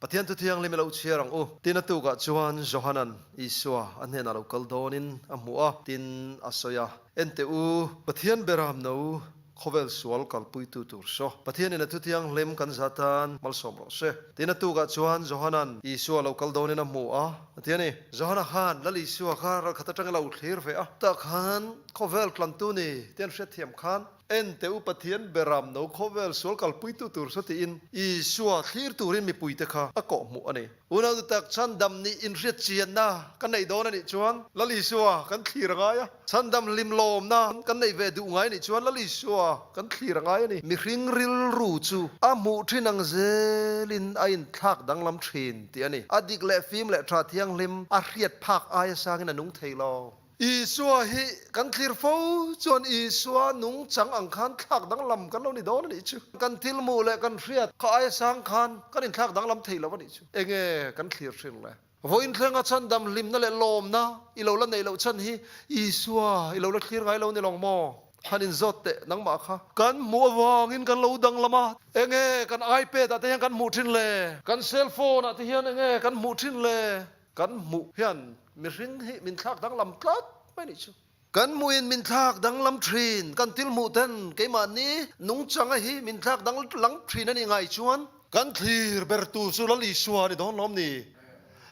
Pathian Thu Thianghlim i lo chhiar ang u. Tin a tukah chuan Johanan Isua a hnenah lo kal dawnin a hmu a, tin a sawi a, Enteh u, Pathian beram no khawvel sual kalpuitu tur saw. Pathianin a Thu Thianghlim kan za tan malsawm rawh se. Tin a tukah chuan Johanan Isua lo kal dawnin a hmu a, a ti a ni. Johana khan Lal Isua kha ralkhat atanga lo thlir ve a, tah khan khawvel tlantu ni te an hriatthiam khan, En teh u Pathian beram no khawvel sual kalpuitu tur saw tiin Isua thlir turin mipuite kha a kawh hmuh a ni. Unau du tak chhandam nih inhriat chianna kan neih dawn a nih chuan Lal Isua kan thlir a ngai a, chhandam hlimlawmna kan neih ve duh ngai a nih chuan Lal Isua kan thlir a ngai a ni. Mihring rilru chu a hmuh thin ang zelin a inthlak danglam thin tih a ni. A dik leh fim leh tha thianghlim a hriat phak aia sangin a nung thei lo. Isua hi kan thlir fo chuan Isua nungchang ang khan thlak danglam kan lo ni dawn a nih chu. Kan thil hmuh leh kan hriat kha aia sang khan kan inthlak danglam thei lo a nih chu. Enge kan thlir thin le? Vawiin thlenga chhandam hlimna leh lawmna i lo la neih loh chhan hi Isua i lo la thlir ngai lo ni lawng maw? Han inzawt teh nangmah kha. Kan hmuh avangin kan lo danglam a, enge kan iPad ah te hian kan hmuh thin le? Kan cell phone ah te hian enge kan hmuh thin le? Kan hmuh hian mihring hi min thlak danglam tlat mai nih chu. Kan hmuhin min thlak danglam thin, kan thil hmuh ten keimahni nungchanga hi min thlak danglam thin a nih ngai chuan kan thlir ber tur chu Lal Isua a ni dawn lawm ni?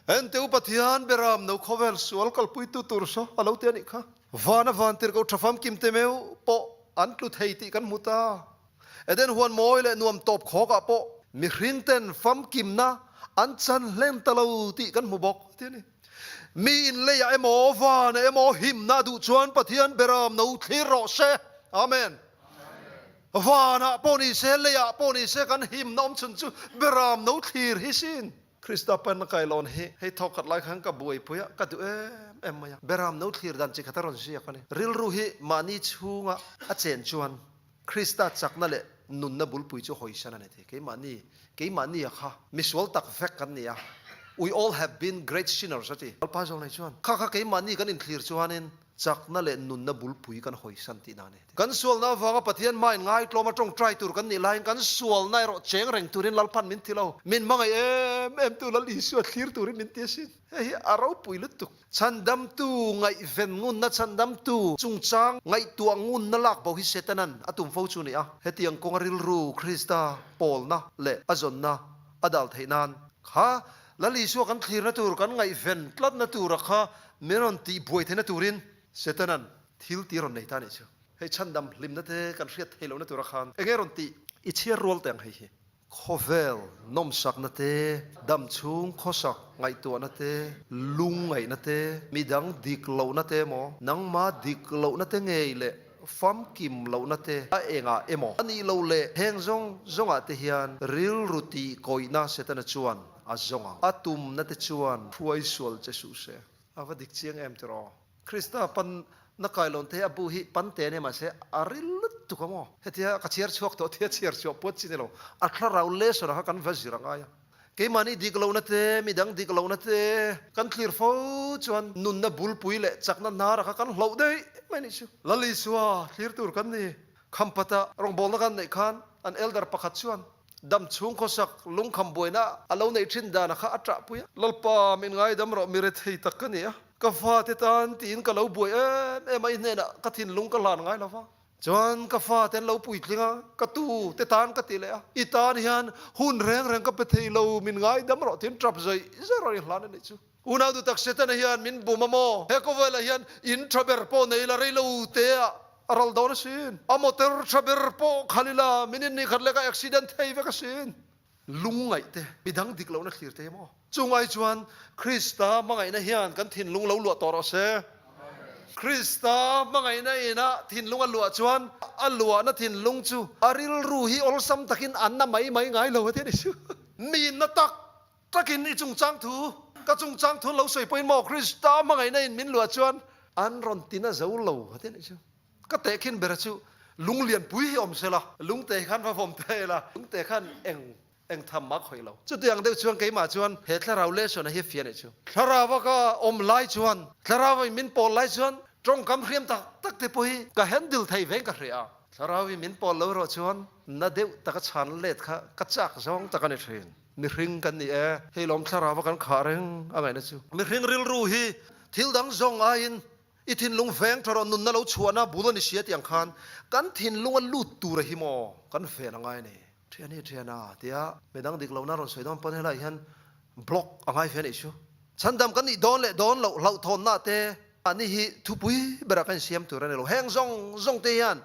Enteh u Pathian beram no khawvel sual kalpuitu tur saw a lo ti a nih kha. Vana vantirhkoh tha famkim te meuh pawh an tlu thei tih kan hmu ta. Eden huan mawi leh nuam tawp khawkah pawh mihring ten famkimna an chan hlen ta lo tih kan hmu bawk ti a ni. Mi in leiah emaw vanah emaw himna a duh chuan Pathian beram no thlir rawh se. Amen. Vanah pawh ni se, leiah pawh ni se kan himna awm chhun chu beram no thlir hi sin. Krista Penna kailawn hi hei thawk khat lai khan ka buaipui a, ka duh em em mai a. Beram no thlir dan chi khat a rawn ziak a ni. Rilru hi mahni chhunga a chen chuan Krista chakna leh nunna bulpui chu hawisan a ni thei. Keimahni, keimahni a kha misual tak vek kan ni a. We all have been great sinners a ti. Lalpa zawng nei chuan kha kha keimahni kan inthlir chuanin chakna leh nunna bulpui kan hawisan tihna a ni. Kan sualna avanga Pathian hmain ngaitlawm a tawngtai tur kan nih laiin kan sualna erawh cheng reng turin Lalpan min ti lo. Min hmangaih em em tu Lal Isua thlir turin min ti asin. Hei hi a ropui lutuk. Chhandamtu ngaihven ngunna chhandamtu chungchang ngaihtuah ngunna lak bo hi Setanan a tum fo chu a ni a. Hetiang kawnga rilru Krista pawlna leh a zawnna a dal theih nan kha Lal Isua kan thlirna tur, kan ngaihven tlatna tura kha min rawn tih buai theihna turin Setanan thil ti rawn nei ta a nih chu. Hei chhandam hlimna te kan hriat theih lohna tura khan enge rawn tih i chhiar rual teh ang hei hi. Khawvel nawmsakna te, dam chhung khawsak ngaihtuahna te, lung ngaihna te, midang dik lohna te emaw, nangma dik lohna te ngei leh famkim lohna te a engah emaw a nih loh leh heng zawng zawngah te hian rilru tih kawihna Setana chuan a zawng ang. A tumna te chuan hruai sual che suh se. A va dik chiang em tiraw? Krista pan na kailawn te hi a bu hi pan te a nia mahse a ril lutuk a maw? Hetia ka chhiar chhuak tawh tia chhiar chhuah puat chi ni lo. A thlarau lesson ah kha kan va zir a ngai a. Keimahni dik lohna te, midang dik lohna te kan thlir fo chuan nunna bulpui leh chakna hnara kha kan hloh daih mai nih chu. Lal Isua thlir tur kan ni. Khampata rawngbawlna kan neih khan an elder pakhat chuan Dam chhung khawsak lungkham buaina a lo neih thin dana kha a ṭahpui a. Lalpa, min ngaidam rawh, mi rethei tak ka ni a. Ka fate tan tiin ka lo buai em em a, i hnenah ka thinlung ka hlan ngai lo va. Chuan ka fate an lo puitling a, ka tu te tan ka ti leh a. I tan hian hun reng reng ka pe thei lo, min ngaidam rawh tiin ṭap zaih zaih rawh i hlan a nih chu. Unau duh tak Setana hian min bum a maw? He khawvelah hian in tha ber pawh nei ila reilo te ah a ral dawn asin. A motor tha ber pawh khal ila min in nikhat lek a accident thei vek asin. Lungngaih te, midang dik lohna thlir te hi maw? Chungai chuan Krista hmangaihna hian kan thinlung lo luah tawh rawh se. Krista hmangaihna ina thinlung a luah chuan a luahna thinlung chu a rilru hi awlsam takin an na mai mai ngai lo a ti a ni chu. Mi na tak Takin i chungchang thu, ka chungchang thu an lo sawi pawhin maw Krista hmangaihna in min luah chuan an rawn ti na zo lo a ti a nih chu. Ka tehkhin bera chu lung lianpui hi awm sela, lungte khan va vawm ta ila, lungte khan eng eng tham mah khawih lo. Chutiang deuh chuan keimah chuan he thlarau lesson a hi a fia nih chu. Thlarau a ka awm lai chuan, thlarau in min pawl lai chuan tawngkam hriam tak tak te pawh hi ka handle thei veng ka hria a. Thlarau in min pawl lo erawh chuan na deuh taka chhan let kha ka chak zawng tak a ni thin. Mihring kan ni e, hei lawm thlarau a kan khah reng a ngaihna chu. Mihring rilru hi thil dang zawng aiin i thinlung veng tha rawh nunna lo chhuahna bul a ni sia tih ang khan kan thinlung a lut tur a hi maw kan ven a ngai a ni. Thian hi thian a tia midang dik lohna rawn sawi dawn pawn helai hian block a ngai ve a nih chu. Chhandam kan nih dawn leh dawn loh hlauhthawnna te Mahni hi thupui berah kan insiam tur a ni lo. Heng zawng zawng te hian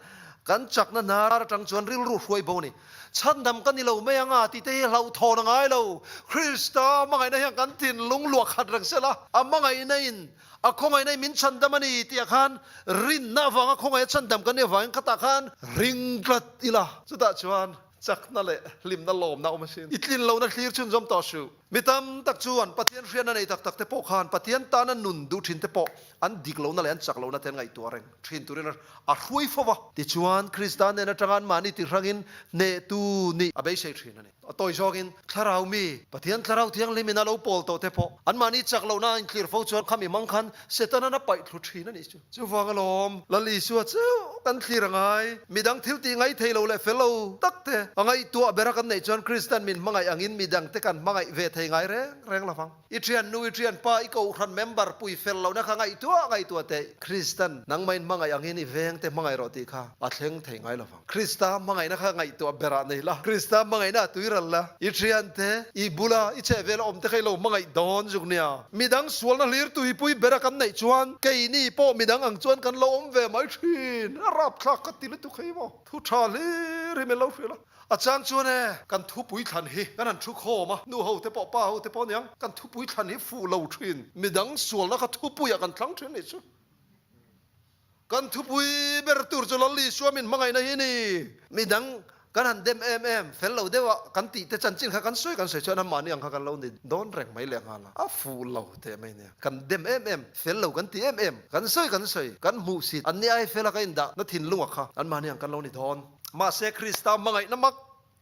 kan chakna hnar atang chuan rilru hruai bo a ni. Chhandam ka ni lo mai anga tih te hi hlauhthawn a ngai lo. Krista hmangaihna hian kan thinlung luah khat reng sela, a hmangaihna in a khawngaihna in min chhandam a ni tih ah khan rinna avanga khawngaih a chhandam kan nih avangin khatah khan ring tlat ila. Chutah chuan chakna leh hlimna lawmna awm asin. I tlin lohna thlir chhunzawm tawh suh. Mi tam tak chuan Pathian hriatna nei tak tak te pawh khan Pathian tana nun duh thin te pawh an dik lohna leh an chak lohna te an ngaihtuah reng thin turin a hruai fo va. Tichuan, Krista nen atanga anmahni tihrangin hnehtu nih a beisei thin a ni. A tawi zawkin, Thlarau mi, Pathian Thlarau Thianghlimin a lo pawl tawh te pawh anmahni chak lohna a inthlir fo chuan khami hmang khan Setanan a paih thlu thin a nih chu. Chuvang alawm, Lal Isua chauh kan thlir a ngai. Midang thil tih ngai thei lo leh fel lo tak te a ngaihtuah bera kan neih chuan Kristian min hmangaih angin midang te kan hmangaih ve thei ngai reng reng lovang. I thian nu, i thian pa, i kohhran member pui fel lohna kha ngaihtuah ngaihtuah teh. Kristian nangmahin hmangaih angin i veng te hmangaih rawh tih kha a thleng thei ngai lovang. Krista hmangaihna kha ngaihtuah berah nei la, Krista hmangaihna a tui ral la, i thiante, i bula, i chhehvela awm te kha i lo hmangaih dawn zuk nia. Midang sualna hlir tuipui bera kan neih chuan keini pawh midang ang chuan kan lo awm ve mai thin. A rapthlak ka ti lutuk hei maw? Thu tha hlir hi min lo hrilh a. A chang chuan e, kan thupui thlan hi kan han thu khawm a, nu ho te pawh pa ho te pawh aniang, kan thupui thlan hi fuh lo thin. Midang sualna kha thupuiah kan thlang thin nih chu. Kan thupui ber tur chu Lal Isua min hmangaihna hi ni. Midang kan han dem em em, fel lo deuh a kan tih te chanchin kha kan sawi kan sawi chuan amahni ang kha kan lo ni dawn reng mai leh nghal a, a fuh lo teh mai nia. Kan dem em em, fel lo kan ti em em, kan sawi kan sawi, kan hmuh sit, anni ai fela ka indah na thinlunga kha anmahni ang kan lo ni dawn. Mahse Krista hmangaihna mak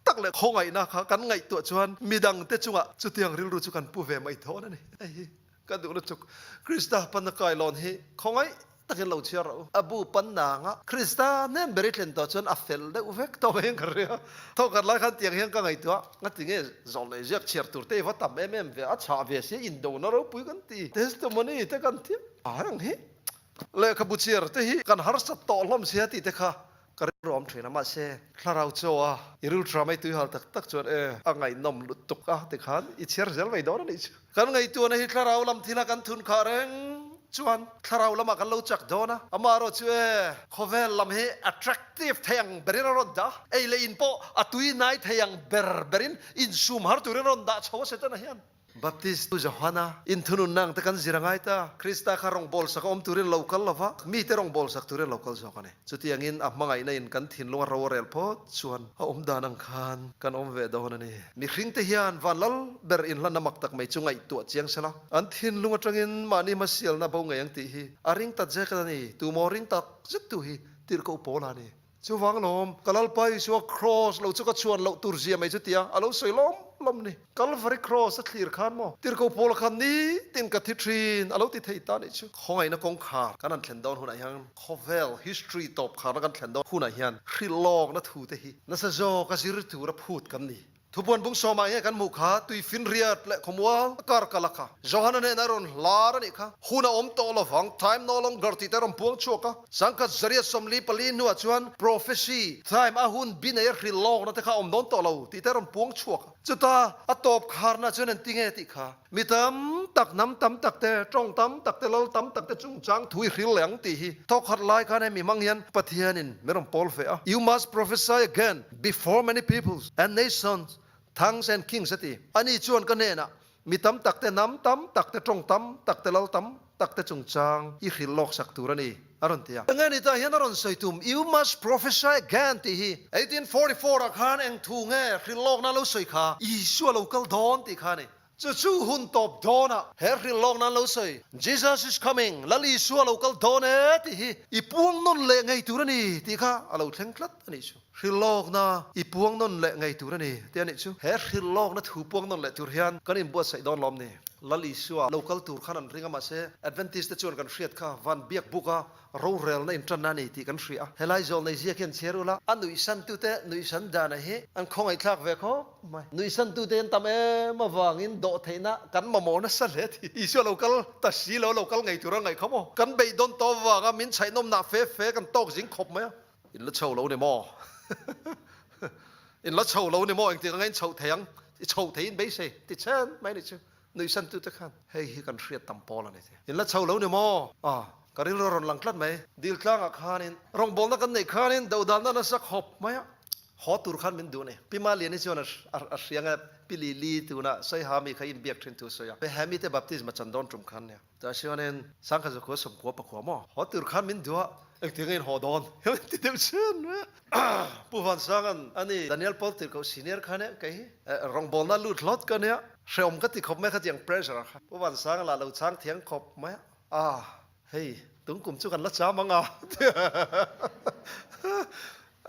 tak leh khawngaihna kha kan ngaihtuah chuan midangte chungah chutiang rilru chu kan pu ve mai dawn a ni. Hei hi Ka duh lutuk. Krista panna kailawn hi khawngaih takin lo chhiar rawh u. A bu panna anga Krista hnen ber i thlen tawh chuan a fel deuh vek tawh mai in ka hria. Thawkhat lai khan tiang hian ka ngaihtuah a, tinge zawlnei ziak chhiar tur te i va tam em em ve, a chhah ve sia indona ropui kan ti, testimony te kan thiam reng hi. Lehkhabu chhiar te hi kan harsat tawh hlawm sia tih te kha Ka rilru awm thin a, mahse thlarau chaw a i rilthra mai tuihal tak tak chuan e a ngaihnawm lutuk a tikhan i chhiar zel mai dawn a nih chu. Kan ngaihtuahna hi thlarau lam thila kan thun khah reng chuan thlarau lamah kan lo chak dawn a, amaherawh chu e khawvel lam hi attractive thei ang berin a rawn dah a, ei leh in pawh a tui nai thei ang ber berin insum har turin a rawn dah chho a Setana hian. Baptist tu Johana inthununna ang te kan zir a ngai ta. Krista kha rawngbâwl sak a awm turin lo kal lo va, mite rawngbâwl sak turin lo kal zawk a ni. Chutiangin a hmangaihna in kan thinlung a ro a rel phawt chuan a awm dan ang khan kan awm ve dawn a ni. Mihringte hian van lal ber inhlanna mak tak mai chu ngaihtuah chiang sela, an thinlung atangin mahni hmasialna bo ngei ang tih hi a ring ta zek a ni. Tumaw ring tak zet tu hi tirhkoh pawl a ni. Chuvang lawm, ka Lalpa Isua Kraws lo chu ka chhuan loh tur zia mai chu tia a lo sawi lawm lawm ni. Kalvari Kraws a thlir khan maw, tirhkoh Paula khan nitin ka thi thin a lo ti thei ta nih chu. Khawngaihna kawngkhar kan han thlen dawn hunah hian, khawvel history tawp kharna kan thlen dawn hunah hian hrilhlawkna thu te hi nasa zawka zir tura phut kan ni. Thupuan bung sawmah nge kan hmuh kha tuifinriat leh khawmual a kar kal a kha. Johana hnenah a rawn hlar a nih kha. Hun a awm tawh lovang, time no longer tih te a rawn puang chhuak a. Sangkhat zariat 44 hnuah chuan prophecy time a hun bi nei a hrilh lawkna te kha a awm dawn tawh lo tih te a rawn puang chhuak a. Chuta a tawp kharna chuan engti nge tih kha mi tam tak, hnam tam tak te, tawng tam tak te, lal tam tak te chungchang thu i hrilh leh ang tih hi thawkhat lai khan hemi hmang hian Pathianin min rawn pawl ve a. You must prophesy again. Before many peoples and nations, tongues and kings a ti. Ani chuan ka hnenah, Mi tam tak te, hnam tam tak te, tawng tam tak te, lal tam tak te chungchang i hrilh lawk sak tur a ni, a rawn ti a. Enge ni tah hian a rawn sawi tum, You must prophesy again tih hi. 1844 ah khan eng thu nge hrilh lawkna lo sawi kha? Isua lo kal dawn tih kha a ni. Chu chu hun tawp dawnah he hrilh lawk nan lo sawi, Jesus is coming, Lal Isua lo kal dawn e tih hi i puang nawn leh ngei tur a ni tih kha a lo thleng tlat a nih chu. Hrilh lawkna i puang nawn leh ngei tur a ni tih a nih chu. He hrilh lawkna thu puang nawn leh tur hian kan inbuatsaih dawn lawm ni? Lal Isua lo kal tur khan an ring a, mahse Adventist te chuan kan hriat kha van biak buk a rorelna intanna a ni tih kan hria a. Helai zawlnei ziak hian chhiar ula, a nuihsantute nuihsan dana hi an khawngaihthlak ve khawp mai. Nuihsantute an tam em avangin dawhtheihna kan mamawh nasa hle tih Isua lo kal ta si lo, lo kal ngei tur a ngaih kha maw? Kan beidawn tawh avanga min chhaihnawmnah fe fe kan tawk zing khawp mai a. In la chho lo ni maw? In la chho lo ni maw? Engtik anga in chhoh thei ang? I chho thei in beisei ti chen mai ni chu. Nuihsan tute khan hei hi kan hriat tam pawl a ni ti. In la chho lo ni maw? Aw, ka rilru a rawn lang tlat mai. Dil tlangah khanin rawngbawlna kan neih khanin dodalna nasa khawp mai a. Haw tur khan min duh a ni. Pi Maliani chuan a hria nge Pi Lili tuna Sawiha mi kha inbiak thin thu a sawi a. Hemi te baptism a chan dawn tum khan nia. Tah chuanin Sangkhat Zakhua sawmkua pakhua maw? Haw tur khan min duh a, engtiang in haw dawn? Hian ti deuh chen mai a. Pu Vansanga'n a ni, Daniel Paul tirhkoh senior kha nia kei hi rawngbawlna lut hlawt ka nia, hrehawm ka ti khawp mai khatiang pressure kha. Pu Vansanga lah lo chang thiang khawp mai a, ah hei tungkum chu kan la cham ang a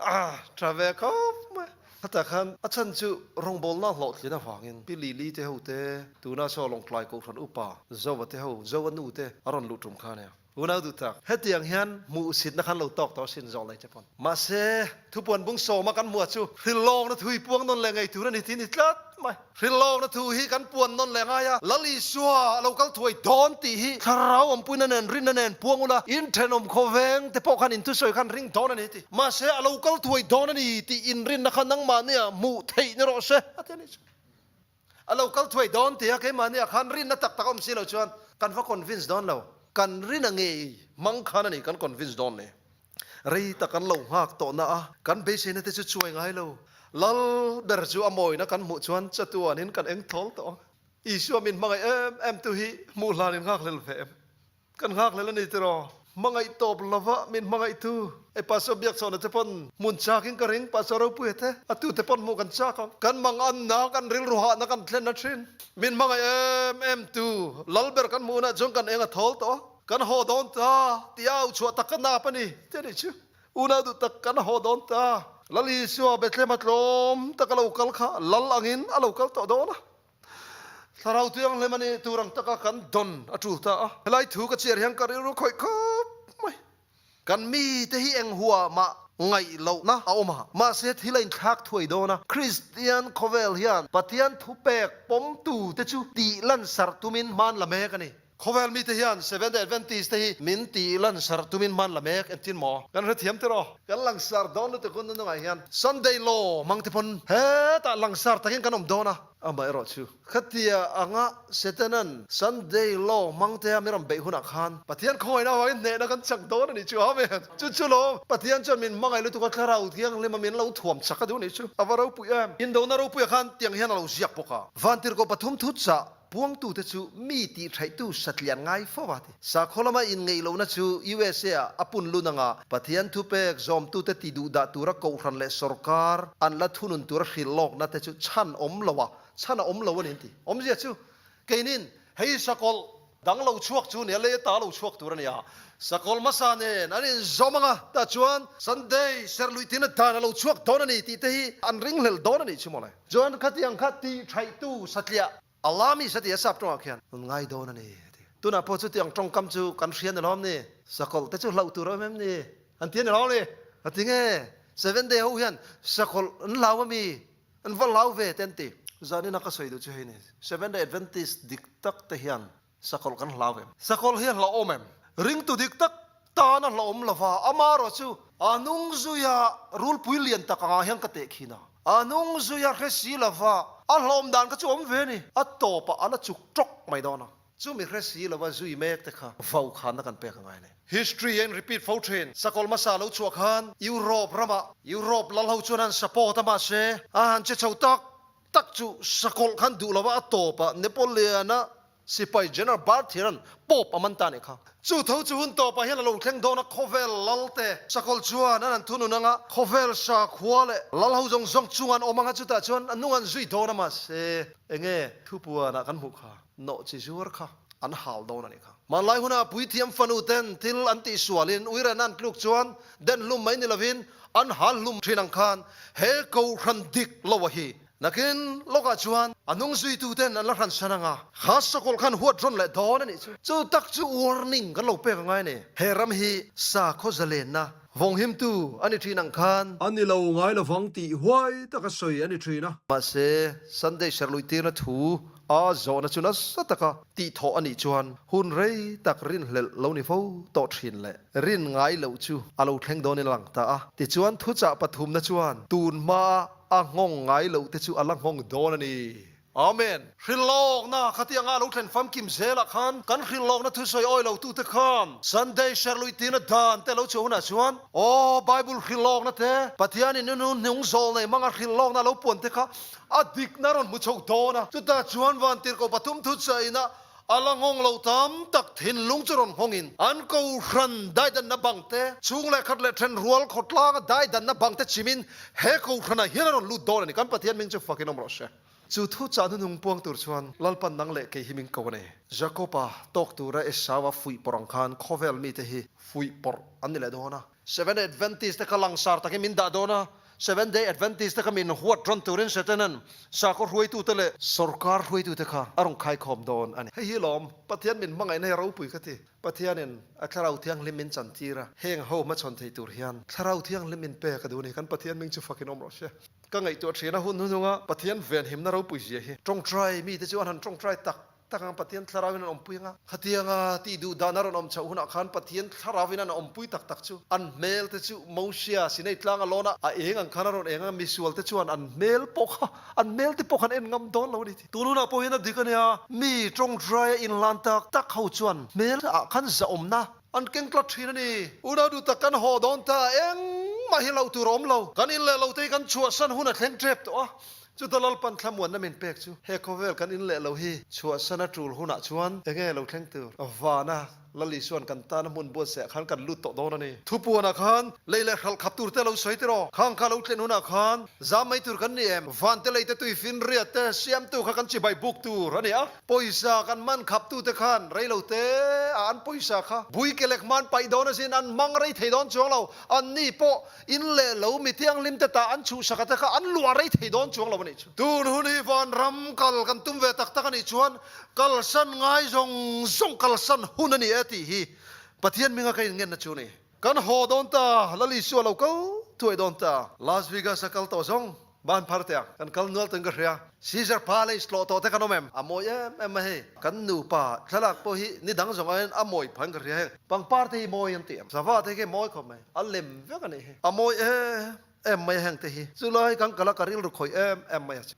A tha ve khawp mai. Khatah khan a chhan chu rawngbawlna hlawhtlin avangin Pi Lili te ho te, tuna saw Lawngtlai Kohhran upa Zova te ho, Zova nu te a rawn luh tum kha ania. Unau duh tak, hetiang hian hmuhsitna khan lo tawk tawh asin zawh lei che pawn. Mahse, thupuan bung sawma kan hmuh chu hrilhlawkna thui puang nawn leh ngei tur a ni tih ni tlat mai. Hrilhlawkna thu hi kan puan nawn leh ngai a, Lal Isua a lo kal thuai dawn tih hi thlarau awmpuina nen rinna nen puang ula, in thenawm khawveng te pawh khan in thusawi khan ring dawn a ni ti. Mahse a lo kal thuai dawn a ni tih inrinna kha nangmahnia hmuh theih ni rawh se a ti a ni chu. A lo kal thuai dawn tia keimahnia khan rinna tak tak a awm si lo chuan kan va convince dawn lo. Kan rinna ngei hmang khan a ni kan convince dawn ni. Rei tak kan lo nghak tawh na a, kan beiseina te chu chuai ngai lo. Lal ber chu a mawina kan hmuh chuan chatuanin kan eng thawl tawh ang. Isua min hmangaih em em tu hi hmuh hlanin nghakhlel ve em? Kan nghakhlel a ni tiraw? Hmangaih tawp lova min hmangaih tu. Ei Pastor Biakchhawna te pawn hmun chakin ka ring, Pastor Ropuia te, a tu te pawn hmuh kan chak ang. Kan manganna, kan rilru hahna kan thlen a thin. Min hmangaih em em tu Lal ber kan hmuh hunah chuan kan eng a thawl tawh a. Kan haw dawn ta tih a auchhuah tak ka nap a ni tih a nih chu. Unau duh tak kan haw dawn ta. Lal Isua Bethlehem a tlawm tak a lo kal kha Lal angin a lo kal tawh dawn a. Thlarau Thianghlim a nih tur ang taka kan dawn a tul ta a. Helai thu ka chhiar hian ka rilru khawih khawp mai. Kan mite hi eng huah mah ngaih lohna a awm a, mahse thil a inthlak thuai dawn a. Kristian khawvel hian Pathian thupek pawmtute chu tih lansarh tumin hman la mek a ni. Khawvel mite hian Seventh Day Adventist te hi min tih lansarh tumin hman la mek entin maw? Kan hrethiam tiraw? Kan langsar dawn lutuk hun nunungah hian Sunday law mang te pawn hetah langsar takin kan awm dawn a. Amaherawh chu khatia anga Setanan Sunday law hmang te a min rawn beih hunah khan Pathian khawngaihna avangin hnehna kan chak dawn a nih chu. Amen! Chu chu lo Pathian chuan min hmangaih lutuk a Thlarau Thianghlim a min lo thuam chak a duh a nih chu. A va ropui em! Indona ropuia khan tiang hian a lo ziak bawk a. Vantirhkoh pathum thu chah Puangtute chu mi tihṭhaihtu satlian ngai fo a ti. Sakhaw lama inngeih lohna chu USA-ah a pun lun anga Pathian thupek zawmtute ti duh dah tura kohhran leh sawrkar an la thunun tura hrilh lawkna te chu chhan awm lo a, chhan a awm lo a ni an ti. Awmzia chu keinin hei sakawlh dang lo chhuak chu nia, lei ata lo chhuak tur a ni a, sakawlh hmasa nen an inzawm anga tah chuan Sunday serhluih tina dan a lo chhuak dawn a ni tih te hi an ringhlel dawn a nih chu mawle. Chuan khatiang kha tihṭhaihtu satliah a la mi satia sap tawngah khian an ngai dawn a ni a ti. Tunah pawh chutiang tawngkam chu kan hria ni lawm ni? Sakawlh te chu hlauh tur a awm em ni? An ti a ni lawm ni? A ti nge? Seven Day ho hian sakawlh an hlau a mi? An va hlau ve te an ti. Zanina ka sawi duh chu hei ni. Seven Day Adventist dik tak te hian Sakawlh kan hlau em? Sakawlh hi a hlauhawm em? Ringtu dik tak tan a hlauhawm lo va, amarawh chu a hnung zuia rulpui lian tak angah hian ka teh khin a. A hnung zuia hre si lo va, a hlauhawm dan kha chu awm ve a ni. A tawpah a la chuk tawk mai dawn a. Chumi hre si lo va zui mek te kha vau khanna kan pek a ngai a ni. History a in repeat fo thin. Sakawlh hmasa lo chhuah khan Europe ramah Europe lal ho chuan an support a mahse a han che chho tak tak chu sakawlh khan duh lova a tawpah Napoleon-a sipai General Barthier-a'n Pope a man ta a nih kha. Chu tho chu hun tawpah hian a lo thleng dawn a, khawvel lalte sakawlh chuan an an thunun anga, khawvel sakhua leh lal ho zawng zawng chungah an awm anga, chutah chuan a nung an zui dawn a, mahse enge thupuanah kan hmuh kha, nawh chi zuar kha an hal dawn a nih kha. Hmanlai hunah puithiam fanu ten thil an tihsualin uirena an tluk chuan den hlum mai ni lovin an hal hlum thin ang khan he kohhran dik lo a hi nakin lawkah chuan. A hnung zuituten an la hransan ang a, kha sakawlh khan huat rawn leh dawn a nih chu. Chu tak chu warning kan lo pek a ngai a ni. He ram hi sakhaw zalenna vawnghimtu a ni thin ang khan. A ni lo ngai lovang tih huai taka sawi a ni thin a. Mahse, Sunday serhluihtirna thu a zawhna chu nasa taka tihthawh a nih chuan hun rei tak rinhlelh lo ni fo tawh thin leh rin ngai loh chu a lo thleng dawnin a lang ta a. Tichuan, thuchah pathumna chuan tun hmaa A nghawng ngai loh te chu a la nghawng dawn a ni. Amen. Hrilhlawkna khatianga a lo thlen famkim zelah khan kan hrilhlawkna thusawi awi lo tute khan Sunday serhluih tina dan te lo chhuah hunah chuan aw Bible hrilhlawkna te Pathianin i nu hnung zawl nei hmanga hrilhlawkna a lo puan te kha a dikna rawn hmu chho dawn a. Chutah chuan vantirhkoh pathum thusawiina A la nghawng lo tam tak thinlung chu rawn nghawngin an kohhran daidanna bang te, chhung leh khat leh then rual khawtlanga daidanna bang te chimin he kohhranah hian a rawn lut dawn a ni. Kan Pathian hming chu fakin awm rawh se. Chu thu chah hnuhnung puang tur chuan Lalpan nang leh kei hi min ko a ni. Jakoba tawk tura Esau-a fuih pawrh ang khan khawvel mite hi fuih pawrh an ni leh dawn a. Seventh Adventist te kha langsar takin min dah dawn a, Seventh Day Adventist te kha min huat rawn turin Setanan sakhaw hruaitute leh sawrkar hruaitute kha a rawn khaikhawm dawn a ni. Hei hi lawm, Pathian min hmangaihna hi ropui ka ti. Pathianin a Thlarau Thianghlim min chantir a, heng ho hmachhawn thei tur hian Thlarau Thianghlim min pek a duh a ni. Kan Pathian hming chu fakin awm rawh se. Ka ngaihtuah thin a, hun hnuhnunga Pathian venhimna ropui zia hi tawngtai mite chu an han tawngtai tak Tak ang Pathian Thlarauin an awmpui anga, khatianga tih duh dan a rawn awm chhoh hunah khan Pathian Thlarauin an awmpui tak tak chu an hmel te chu Mosia Sinai tlang a lawn a, a eng ang khan a rawn eng a, misual te chuan an hmel pawh kha an hmel te pawh khan en ngam dawn lo a ni tih. Tun hunah pawh hian a dik a nia, mi tawngtai a inhlan tak tak ho chuan hmel ah khan zahawmna an keng tlat thin a ni. Unau duh tak kan haw dawn ta, engmah hi loh tur a awm lo. Kan in leh lo te hi kan chhuahsan hun a thleng tep tawh a, Chuta Lalpan thlamuanna min pek chu he khawvel kan in leh lo hi chhuahsan a tul hunah chuan enge lo thleng tur? Vana Lal Isuan kan tana hmun buatsaih ah khan kan lut tawh dawn a ni. Thupuanah khan lei leh hralh khap tur te lo sawi tiraw? Khang kha lo thlen hunah khan zam mai tur kan ni em? Van te lei te tui finriat te siamtu kha kan chibai buk tur a ni a. Pawisa kan man khap tute khan rei lo te a an pawisa kha bui ke lek hman paih dawn asin an hmang rei thei dawn chuang lo. Anni pawh In leh lo mi thianghlim te tah an chhuhsak a te kha an luah rei thei dawn chuang lo a nih chu. Tun hun hi vanram kal kan tum ve tak tak a nih chuan kalsan ngai zawng zawng kalsan hun a ni e tih hi Pathian hminga ka inngenna chu a ni. Kan haw dawn ta, Lal Isua lo kal thuai dawn ta. Las Vegas a kal tawh zawng ban phar teh ang. Kan kal nual tawhin ka hria. Caesar Palace tlawh tawh te kan awm em? A mawi em em mai hei. Kan nupa thlalak pawh hi ni dang zawng aiin a mawi phan ka hria heng. Pangpar te hi mawi an ti em? Sava te hi mawi khawp mai. A lem vek a nih hi. A mawi em em mai a heng te hi. Chulai kan kal a ka rilru khawih em em mai a chu.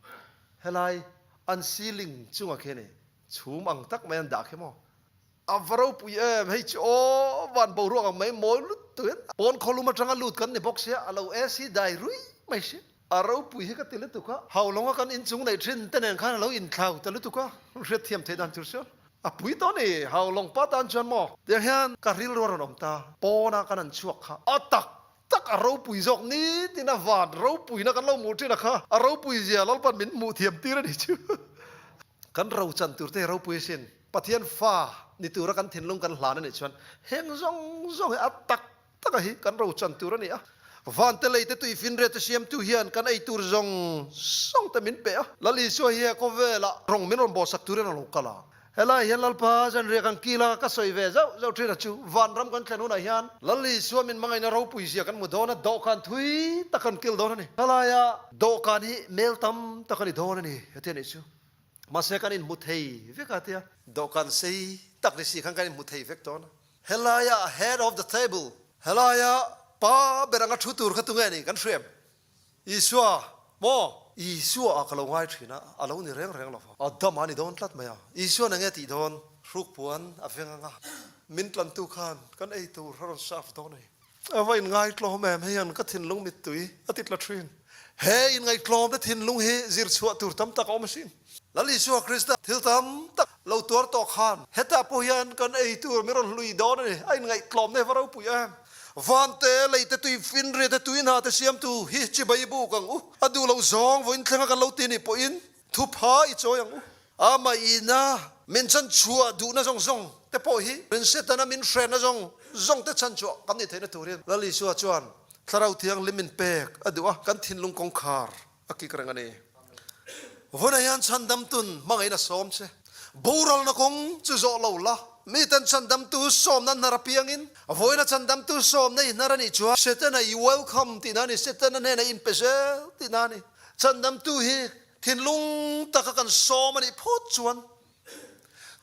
Helai an ceiling chungah khian i chhum ang tak mai an dah khi maw? A va ropui em, hei chu aw van boruak ang mai mawi lut tuin pawn khawlum atanga lut kan ni bawk sia, a lo AC dai rui mai si. A ropui hi ka ti lutuk a, Haulawng a kan inchung neih thin te nen khan a lo inthlau ta lutuk a, hriatthiam theih dan tur chuan a pui tawh a ni, Haulawng pa tan chuan maw? Tiang hian ka rilru a rawn awm ta, pawna kan han chhuak kha a tak tak a ropui zawk nitin a van ropuina kan lo hmuh thin a kha, a ropui zia Lalpan min hmuh thiam tir a ni chu. Kan rochan tur te hi ropui asin. Pathian fa ni tura kan thinlung kan hlan a nih chuan heng zawng zawng hi a tak taka hi kan rochan tur a ni a. Vante lei te tui finriat te siamtu hian kan ei tur zawng zawng te min pe a. Lal Isua hi he khawvelah rawng min rawn bawhsak turin a lo kal a. Helai hian Lalpa zanriah kan kil a, ka sawi ve zauh zauh thin a chu. Vanram kan thlen hunah hian Lal Isua min hmangaihna ropui zia kan hmu dawn a, dawhkan thui tak kan kil dawn a ni. Helaia dawhkan hi mel tam tak a ni dawn a ni, heti a nih chu. Mahse kan inhmu thei vek a tia. Dawhkan sei tak ni si khan kan inhmu thei vek dawn a. Helaia head of the table, helaia pa ber anga thu tur kha tunge ni kan hriam? Isua maw? Isua ah ka lo ngai thin a, a lo ni reng reng lo va. Adam a ni dawn tlat mai a. Isuan enge tih dawn? Hrukpuan a veng anga min tlantu khan kan ei tur a rawn serve dawn a ni. A va inngaihtlawm em? Hei hian ka thinlung mittui a ti tla thin. He inngaihtlawmna thinlung hi zir chhuah tur tam tak a awm asin. Lal Isua Krista thil tam tak lo tuar tawh khan hetah pawh hian kan ei tur min rawn hlui dawn a ni. A inngaihtlawmna hi va ropui em? Vante, leite, tui finriate, tui hna te siamtu hi chibai buk ang u. A duh loh zawng vawiin thlenga kan lo ti nih pawhin thupha i chawi ang u. Amah ina min chan chhuah duhna zawng zawng te pawh hi min Setana min hrenna zawng zawng te chan chhuah kan nih theihna turin Lal Isua chuan Thlarau Thianghlim min pek a duh a, kan thinlung kawngkhar a kik reng a ni. Vawiinah hian chhandamtun hmangaih in a sawm che. Boralna kawng chu zawh lo la. Miten chhandamtu sawmna hnar apiangin vawiina chhandamtu sawmna i hnar a nih chuan Setana i welcome tihna a ni, Setana hnenah i inpe zel tihna a ni. Chhandamtu hi thinlung taka kan sawm a nih phawt chuan,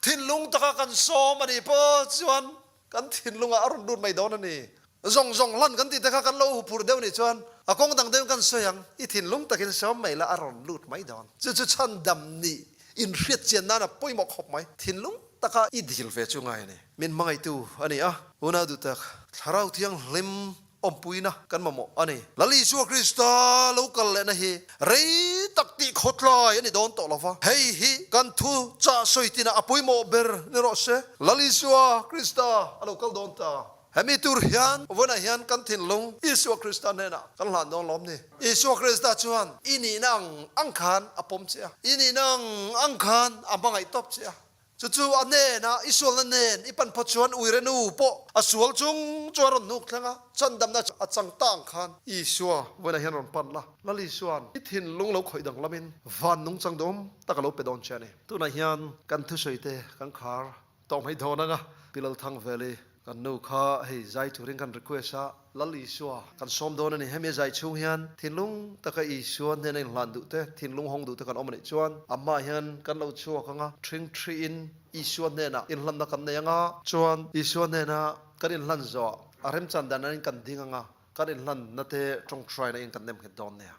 thinlung taka kan sawm a nih phawt chuan Kan thinlungah a rawn lut mai dawn a ni. Zawng zawng hlan kan tih te kha kan lo huphurh deuh nih chuan a kawng dang deuhin kan sawi ang, i thinlung takin sawm mai la a rawn lut mai dawn. Chu chu chhandam nih inhriat chian nan a pawimawh khawp mai. Thinlung taka i dil ve chu ngai a ni. Min hmangaihtu a ni a, unau duh tak, Thlarau Thianghlim awmpuina kan mamawh a ni. Lal Isua Krista lo kal lehna hi rei tak tih khawtlai a ni dawn tawh lo va, hei hi kan thu chah sawi tinah a pawimawh ber ni rawh se. Lal Isua Krista a lo kal dawn ta. Hemi tur hian vawiinah hian kan thinlung Isua Krista hnenah kan hlan dawn lawm ni. Isua Krista chuan i nihna ang ang khan a pawm che a, i nihna ang ang khan a hmangaih tawp che a. Chu chu a hnenah i sualna nen i pan phawt chuan uire nu pawh a sual chung chu a rawn hnuk thleng a, chandamna chu a chang ta ang khan Isua vawiinah hian rawn pan la. Lal Isua'n i thinlung lo khawih dang lamin van nungchang duhawm tak a lo pe dawn che a ni. Tunah hian kan thusawite kan khar tawh mai dawn ang a, Pi Lalthangveli Kan nu kha hei zai turin kan request a, Lal Isua kan sawm dawn a ni. Hemi a zai chhung hian thinlung taka Isua hnena inhlan duh te, thinlung hawng duh te kan awm a nih chuan amah hian kan lo chhuak ang a, ṭhing ṭhiin Isua hnenah inhlanna kan nei ang a, chuan Isua hnena kan inhlan zawhah a remchan dan anin kan ding ang a, kan inhlanna te ṭawngṭaina in kan nem nghet dawn nia.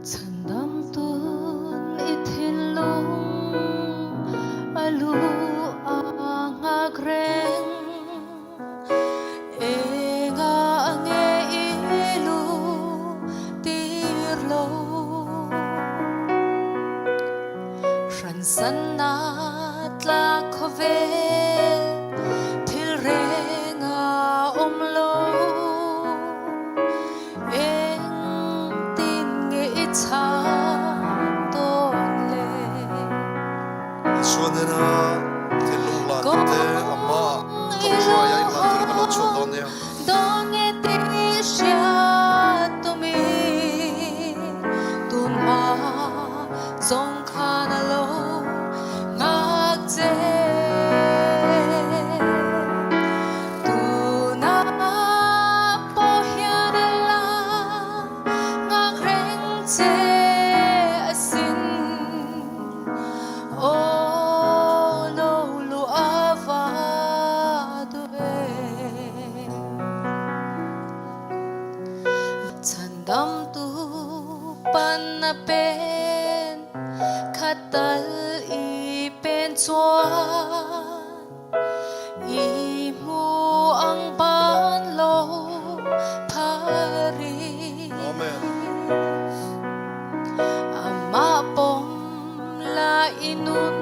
Chhandamtun i thinlung a lu a nghak reng. Engah nge i lu tir lo? Hransanna tlak khawvel thil reng a awm lo. Engtin nge i chhan dawn le? Isua hnena thinlung hlan tute a hmaah ṭawngṭaia inhlan turin ka lo chhuak dawn nia. Aw lo lu a va duh e. Chhandamtu pan a pen khat tal i pen chuan i hmu ang ban lo phar i. Amen. Amah pawm la i nun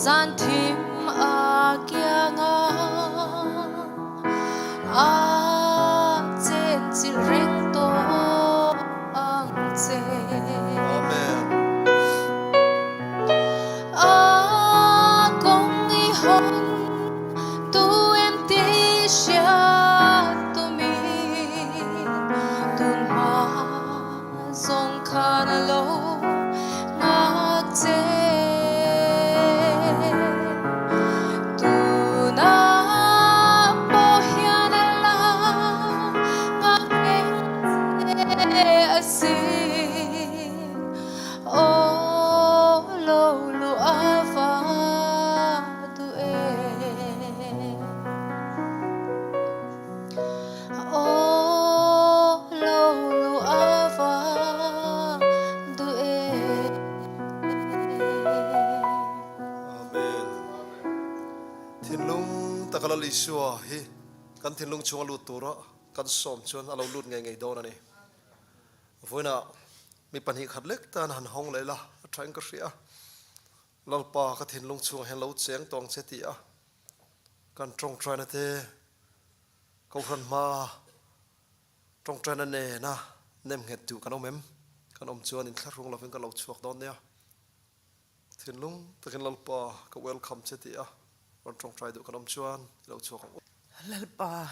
zan thim a kiang a, a chenchilh reng tawh ang che. Amen. A kawng i hawn tu em ti hriat tumin tun hma zawng khan a lo nghak che. Tunah pawh hian a la nghak reng che asin. Aw lo lu a va duh e. Aw lo lu a va duh e. Amen. Thinlung taka Lal Isua hi kan thinlung chhunga lut tura kan sawm chuan a lo lut ngei ngei dawn a ni. Vawiinah mi 2 khat lek tan han hawng leh la a tha in ka hria. Lalpa ka thinlung chhungah hian lo cheng tawng che ti a kan tawngtaina te Kohhran hma tawngtaina nena nem nghet duh kan awm em? Kan awm chuan inthlahrung lovin kan lo chhuak dawn nia. Thinlung takin Lalpa ka welcome che tih a rawn tawngtai duh kan awm chuan i lo chhuak ang u. Lalpa,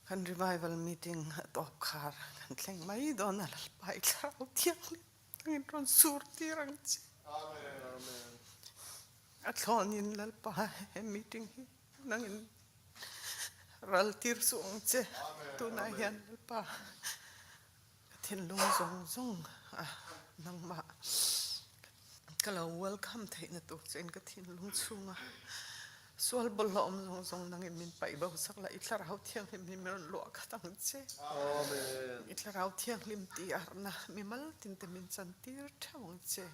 kan revival meeting a tawp khar kan thleng mai dawn a, Lalpa i thlarau thianghlim tangin rawn sur tir ang che. A thlawnin Lalpa he meeting hi nangin ral tir suh ang che. Tunah hian Lalpa Ka thinlung zawng zawng a nangmah ka lo welcome theihna tur chuan ka thinlung chhunga sual bawlhhlawh awm zawng zawng nangin min paih bo sak la, i thlarau thianghlim hi min rawn luah khat ang che. I thlarau thianghlim tih arna mimal tinte min chantir theuh ang che.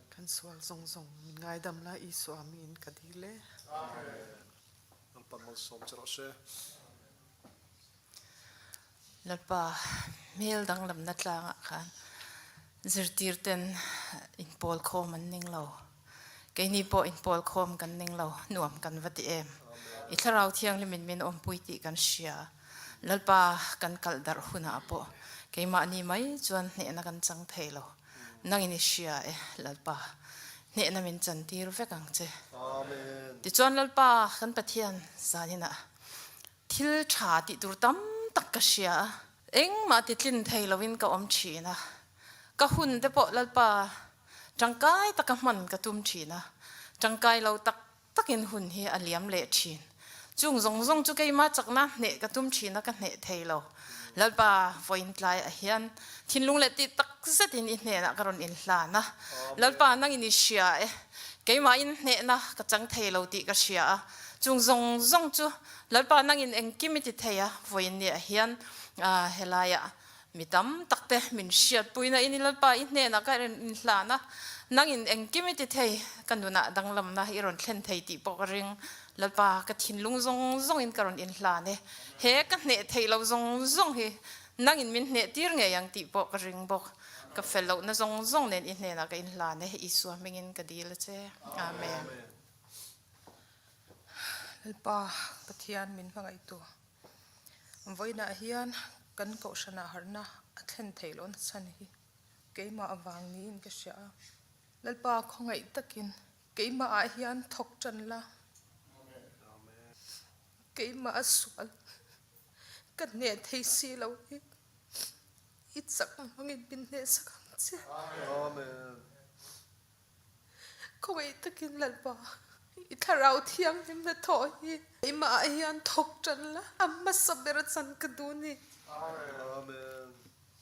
Kan sual zawng zawng min ngaidam la Isua miin ka dil e. Lalpan malsawm che rawh se. Lalpa hmel danglamna tlangah khan zirtirten inpawl khawm an ning lo. Keini pawh inpawl khawm kan ning lo, nuam kan va ti em. I Thlarau Thianghlimin min awmpui tih kan hria. Lalpa kan kalh darh hunah pawh keimahni mai chuan hnehna kan chang thei lo. Nangin i hria e, Lalpa, hnehna min chantir vek ang che. Tichuan Lalpa kan Pathian zaninah Thil tha tih tur tam tak ka hria a, engmah ti tlin thei loin ka awm thin a, ka hun te pawh Lalpa tangkai taka hman ka tum thin a, tangkai lo tak takin hun hi a liam leh thin. Chung zawng zawng chu keima chakna hneh ka tum thin a, ka hneh thei lo. Lalpa vawiin tlai ah hian thinlung leh tih tak zetin i hnenah ka rawn inhlan a, Lalpa nangin i hria e, keimahin hnehna ka chang thei lo tih ka hria a, Chung zawng zawng chu Lalpa nangin engkim i ti thei a, vawiin ni ah hian helaiah mi tam tak te min hriatpuina in i Lalpa i hnenah ka rawn inhlan a, nangin engkim i ti thei, ka nunah danglamna i rawn thlen thei tih pawh ka ring. Lalpa ka thinlung zawng zawngin ka rawn inhlan e, he ka hneh theih loh zawng zawng hi nangin min hneh tir ngei ang tih pawh ka ring bawk. Ka fel lohna zawng zawng nen i hnenah ka inhlan e, Isua hmingin ka dil a che. Amen. Lalpa Pathian min hmangaihtu vawiinah hian kan kohhranah harhna a thlen theih lohna chhan hi keimah avang niin ka hria a. Lalpa khawngaih takin keimahah hian thawk tan la, keimah a sual ka hneh thei si lo hi i chak hmangin min hnehsak ang che. Khawngaih takin Lalpa, i thlarau thianghlim na thawh hi keimah ah hian thawk tan la, a hmasa ber a chan ka duh ni. Amen.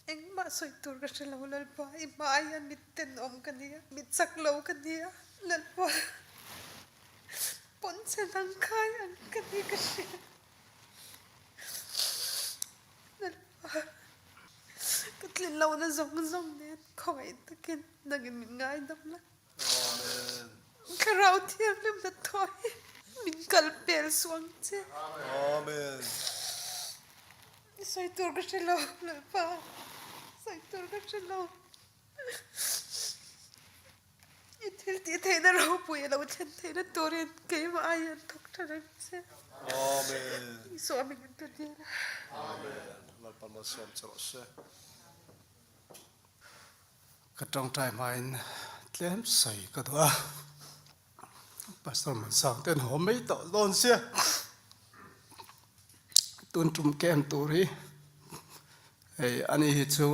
Engmah sawi tur ka hre lo Lalpa, i hmaah hian mit tenawm ka nia, mit chak lo ka nia, Lalpa pawnchhe dang khai ang ka ni ka hria. Lalpa, ka tlin lohna zawng zawng nen khawngaih takin nangin min ngaidam la. Amen. Thlarau Thianghlim na thaw hi min kal pel suh ang che. Amen. Sawi tur ka hre lo, Lalpa. Sawi tur ka hre lo. I thil tih theihna ropui a lo thlen theihna turin keimah aiin thawk tha reng che. Amen. Isua hmingin ka dil a. Amen. Lalpa malsawm che rawh se. Ka tawngtai hmain tlem sawi ka duh a. Pastor Mansang ten haw mai tawh dawn sia. Tun tum kem tur hi hei ani hi chu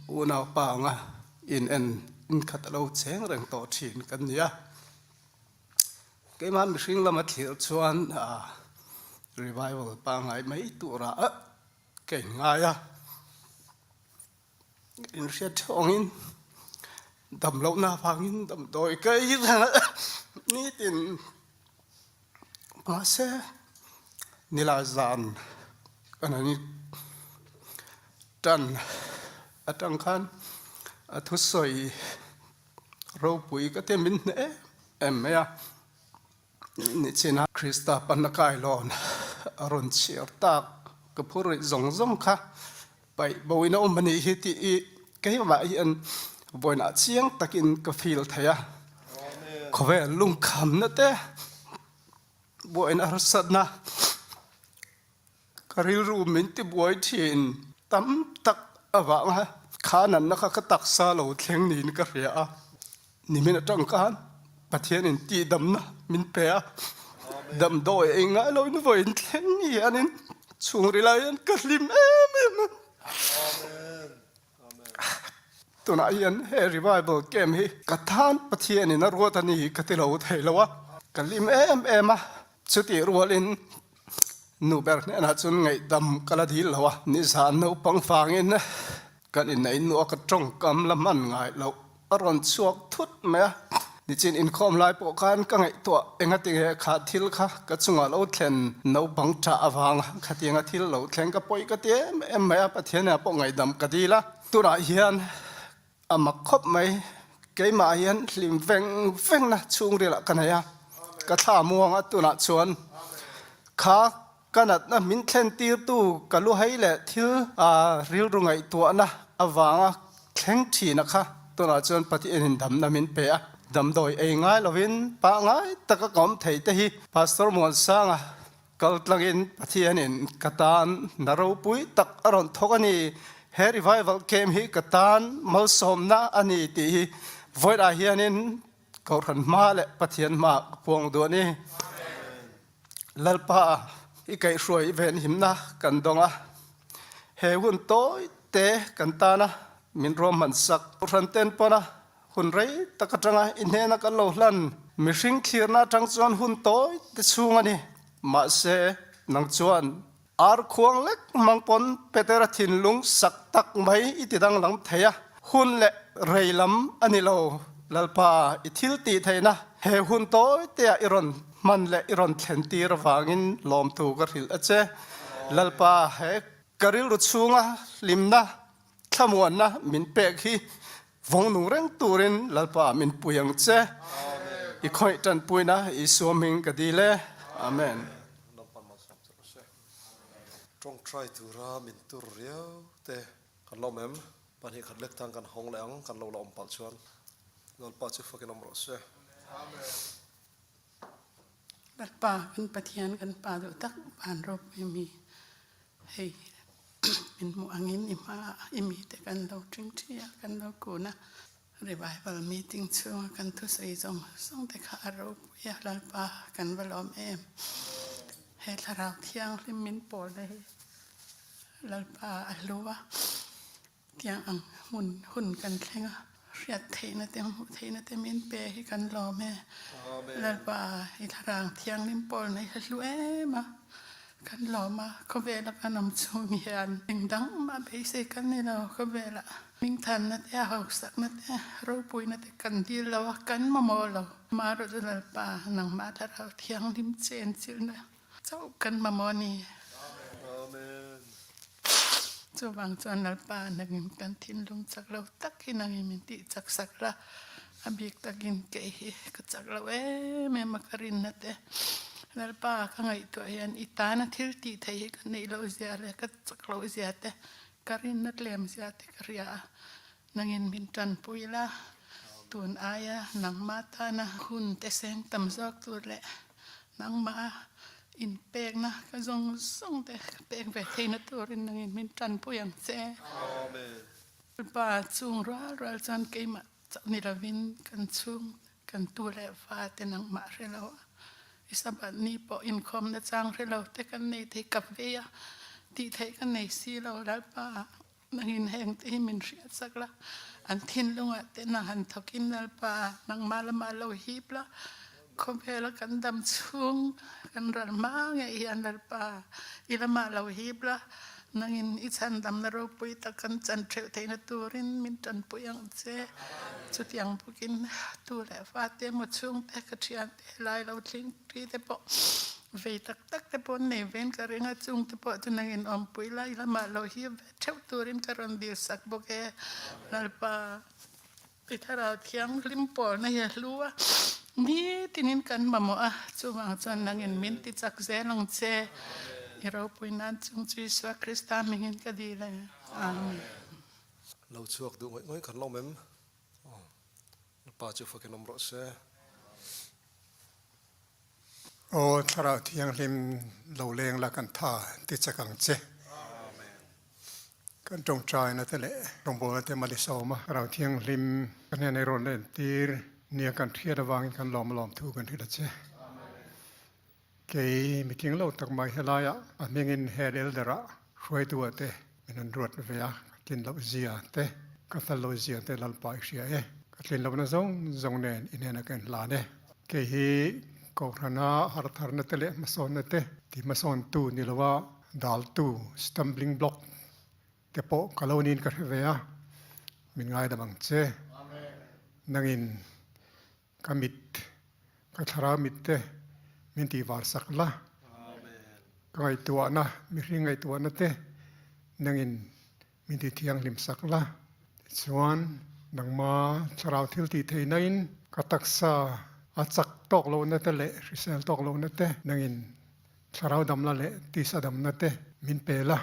unau pa anga in en in khat a lo cheng reng tawh thin kan ni a. Keimah mihring lama thlir chuan revival pangngai mai turah ka inngai a. Inhriat thawngin damlohna avangin damdawi ka ei reng a, nitin mahse nilai zan kan han tan atang khan a thusawi ropui ka ti min hneh em em mai a. Nichina Krista panna kailawn a rawn chhiar tak ka phur rih zawng zawng kha paih boin a awm a nih hi tih i keimah hian vawiinah chiang takin ka feel thei a. Khawvel lungkhamna te buaina harsatna ka rilru min tibuai thin tam tak avanga. Kha nanna kha ka taksa lo thleng niin ka hria a, nimin atang khan Pathianin tihdamna min pe a, damdawi ei ngai loin vawiin thleng ni hianin chhungril ah hian ka hlim em em a. Tunah hian he revival camp hi ka tan Pathianin a ruat a ni ka ti lo thei lo a, ka hlim em em a, chutih rualin Nu ber hnenah chuan ngaihdam ka la dil lo a, nizan naupang vangin kan inneih nuah ka tawngkam la hman ngai loh a rawn chhuak thut mai a. Nichin inkhawm lai pawh khan ka ngaihtuah engati nge kha thil kha ka chungah lo thlen naupang ṭah avanga khatianga thil lo thleng ka pawi ka ti em em mai a, Pathian hnenah pawh ngaihdam ka dil a. Tunah hian A mak khawp mai, keimah hian hlim veng vengna chhungrilah ka nei a, ka thla muang a tunah chuan kha ka natna min thlen tirtu ka lu hei leh thil rilru ngaihtuahna avanga thleng thin a kha tunah chuan Pathianin damna min pe a, damdawi ei ngai lovin pangngai taka ka awm thei te hi Pastor Muansanga Kal tlangin Pathianin ka tan hna ropui tak a rawn thawk a ni. He revival camp hi ka tan malsawmna a ni tih hi vawilah hianin Kohhran hma leh Pathian hmaah ka puang duh a ni. Lalpa i kaihhruai venhimna kan dawng a, he hun tawi te kan tana min ruahman sak. Kohhran ten pawna Hun rei tak atanga i hnena kan lo hlan mihring thlirna atang chuan hun tawi te chhung a ni. Mahse, nang chuan ar khuang lek hmang pawn Petera thinlung sak tak mai i ti danglam thei a, hun leh rei lam a ni lo. Lalpa, i thil tih theihna he hun tawi teah i rawn hman leh i rawn thlen tir avangin lawmthu ka hrilh a che. Lalpa, he ka rilru chhunga hlimna Thlamuanna min pek hi vawng nung reng turin Lalpa min pui ang che. I khawih tanpuina Isua hming ka dil e. Amen. Tawngtai tura min tur riau te kan lawm em? Pahnih khat lek tan kan hawng leh ang, kan lo la awm palh chuan Lalpa chu fakin awm rawh se. Lalpa kan Pathian kan Pa duh tak van ropui mi Hei min hmuh angin i hmaah i mite kan lo ṭing ṭhi a, kan lo kun a. Revival meeting chhunga kan thusawi zawng zawng te kha a ropui a, Lalpa kan va lawm em. He thlarau thianghlim min pawlna hi Lalpa a hlu a. Tiang ang hmun hun kan thleng a, hriat theihna te hmuh theihna te min pe hi kan lawm e. Lalpa i thlarang thianghlim pawl nei hi hlu em a, kan lawm a, khawvela kan awm chhung hian eng dang mah beisei kan ni lo, khawvela hmingthanna te a hausakna te ropuina te kan dil lo a, kan mamawh lo. Amaherawhchu Lalpa nangmah thlarau thianghlim chenchilhna Chauh kan mamawh a ni. Chuvang chuan Lalpa nangin kan thinlung chak lo tak hi nangin min tih chak sak la, a bik takin kei hi ka chak lo em em a ka rinna te. Lalpa ka ngaihtuah hian i tana thil tih theih hi ka neih loh zia leh ka chak loh zia te, ka rinna tlem zia te ka hria a. Nangin min tanpui la, tun aia nangmah tana hun te seng tam zawk tur leh nangmah inpekna ka zawng zawng te ka pek ve theihna turin nangin min tanpui ang che. Lalpa chung rual rual chuan keimah chauh ni lovin kan chhung kan tu leh fa te nangmah hre lo a, i Sabbath ni pawh inkhawmna chang hre lo te kan nei thei kap vei a, tih theih ka nei si lo Lalpa. Nangin heng te hi min hriat sak la, an thinlungah te nang han thawkin Lalpa nangmah lamah lo hip la, khawvela kan dam chhung kan ral hma ngei hian Lalpa i lamah lo hip la, nangin i chhandamna ropui tak kan chan theuh theihna turin min tanpui ang che. Chutiang bawkin tu leh fate emaw chhungte ka thiante helai lo thleng ṭi te pawh vei tak tak te pawh an nei vein ka ring a, chungte pawh chu nangin awmpui la i lamah lo hip ve theuh turin ka rawn dil sak bawk e. Lalpa i thlarau thianghlim pawlna hi a hlu a, nitinin kan mamawh a, chuvang chuan nangin min ti chak zel ang che. I ropui nan chung chu Isua Krista hmingin ka dil e. Amen. Lo chhuak duh ngawih ngawih kan lawm em? Lalpa chu fakin awm rawh se. Aw Thlarau Thianghlim lo leng la kan tha ti chak ang che. Kan tawngtaina te leh rawngbawlna te mal i sawm a, Thlarau Thianghlim ka hnenah i rawn entir nia kan hriat avangin kan lawm alawm thu kan hrilh a che. Kei mitling lo tak mai helaiah a hmingin Head Elder-ah hruaitu-ah te min rawn ruat ve a, ka tlin loh zia te, ka fel loh zia te Lalpa i hria e. Ka tlin lohna zawng zawng nen i hnenah ka inhlan e. Kei hi Kohhrana hartharna te leh hmasawnna te ti hmasawntu ni loa daltu, stumbling block, te pawh ka lo niin ka hre ve a, min ngaidam ang che. Nangin Ka mit, ka thlarau mit te min tih var sak la. Ka ngaihtuahna, mihring ngaihtuahna te nangin min ti thianghlim sak la. Tichuan, nangma thlarau thil tih theihnain ka taksa a chak tawk lohna te leh hrisel tawk lohna te nangin thlarau damna leh tisa damna te min pe la.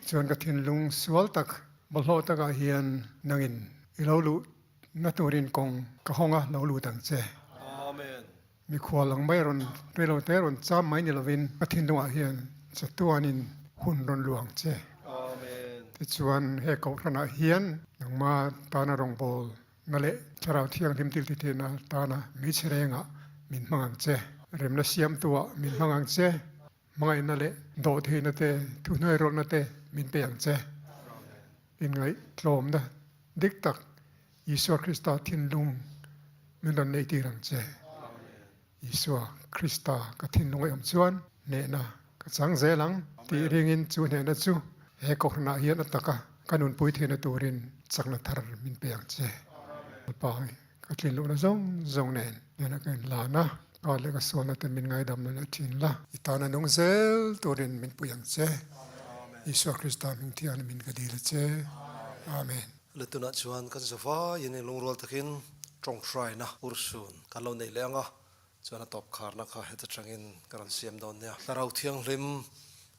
Tichuan ka thinlung sual tak bawlhhlawh takah hian nangin i lo luh Na turin kawng ka hawng a, lo lut ang che. Amen. Mikhual ang mai rawn reilo te rawn cham mai ni lovin ka thinlungah hian chatuanin hun rawn lu ang che. Amen. Tichuan he kohhranah hian nangma tana rawngbawlna leh Thlarau Thianghlim tiltithihna tana hmeichhe rengah min hmang ang che. Remna siamtuah min hmang ang che. Hmangaihna leh dawhtheihna te, thuhnuairawlhna te min pe ang che. Inngaihtlawmna dik tak Isua Krista thinlung min rawn neih tir ang che. Isua Krista ka thinlung a awm chuan hnehna ka chang zel ang tih ringin chu hnehna chu he kohhranah hian a taka ka nunpui theihna turin chakna thar min pe ang che. Lalpa Ka tlin lohna zawng zawng nen hnena ka inlan a, ka leh ka sualna te min ngaidam lo leh thin la. I tana nung zel turin min pui ang che. Isua Krista hming thianghlim in ka dil a che. Amen. Letunah chuan kan zavaiin i lungrual takin tawngtaina urhsun kan lo nei leh ang a, chuan a tawp kharna kha heta tangin ka rawn siam dawn nia. Thlarau Thianghlim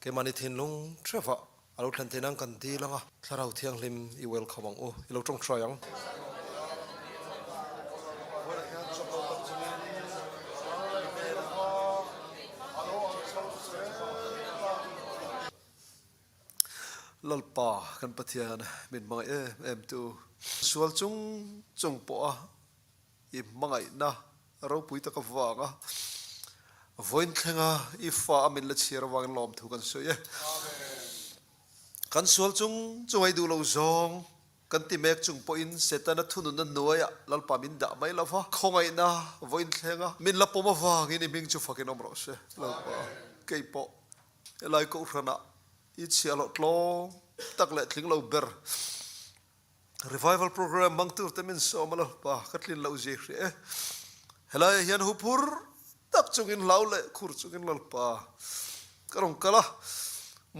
keimahni thinlung theuhah A lo thlen theih nan kan dil ang a, Thlarau Thianghlim i welcome ang u, i lo tawngtai ang. Lalpa kan Pathian min hmangaih em em tu. Sual chung chung pawha i hmangaihna ropui tak avanga vawiin thlenga i fa a min la chhiar avangin lawmthu kan sawi e. Kan sual chung chung ei duh lo zawng kan ti mek chung pawhin Setana thununna hnuaiah Lalpa min dah mai lo va, khawngaihna vawiin thlenga min la pawm avangin i hming chu fakin awm rawh se. Lalpa, kei pawh helai kohhranah i chhiahhlawh tlawm tak leh tling lo ber Revival program hmang tur te min sawm a lo pa ka tlin loh zia hria e. Helaiah hian huphur tak chungin hlau leh khur chungin Lalpa ka rawn kal a,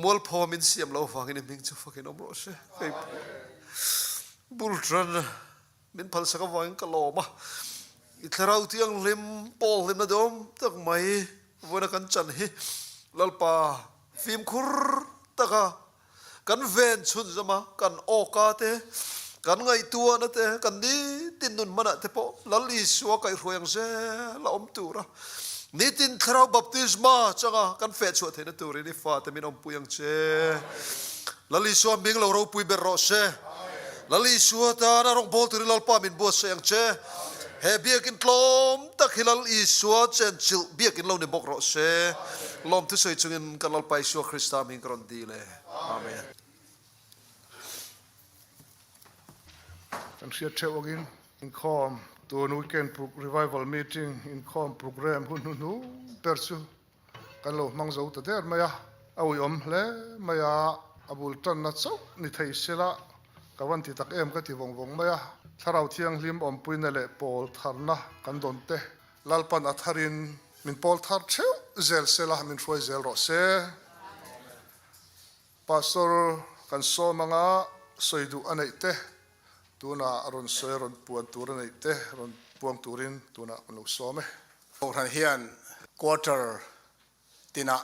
mualpho min siam lo avangin i hming chu fakin awm rawh se. Hei bul tan min phalsak avangin ka lawm a, i thlarau thianghlim pawl hlimna dawm tak mai vawiina kan chan hi Lalpa fimkhur taka Kan ven chhunzawm a, kan awka te, kan ngaihtuahna te, kan nitin nun hmanah te pawh Lal Isua kaihhruai ang zel a awm tur a. Nitin Thlarau Baptisma changa kan feh chhuah theihna turin i fate min awmpui ang che. Lal Isua hming lo ropui ber rawh se. Lal Isua tana rawngbâwl turin Lalpa min buatsaih ang che. He biakin tlawm tak hi Lal Isua chenchilh biakin lo ni bawk rawh se. Lawm thusawi chungin kan Lalpa Isua Krista hming ka rawn dil e. Amen. Kan hriat theuh angin inkhawm tun weekend revival meeting inkhawm program hun hnuhnung ber chu kan lo hmang zo ta der mai a, a uiawm hle mai a, a bul tanna chauh ni thei sela ka van ti tak em ka ti vawng vawng mai a, Thlarau Thianghlim awmpuina leh pawl tharna kan dawn te Lalpan a tharin min pawl thar theuh zel sela min hruai zel rawh se. Pastor kan sawm anga sawi duh a neih te tunah rawn sawi rawn puan tur a neih te rawn puang turin tunah kan lo sawm e. Kohhran hian quarter tinah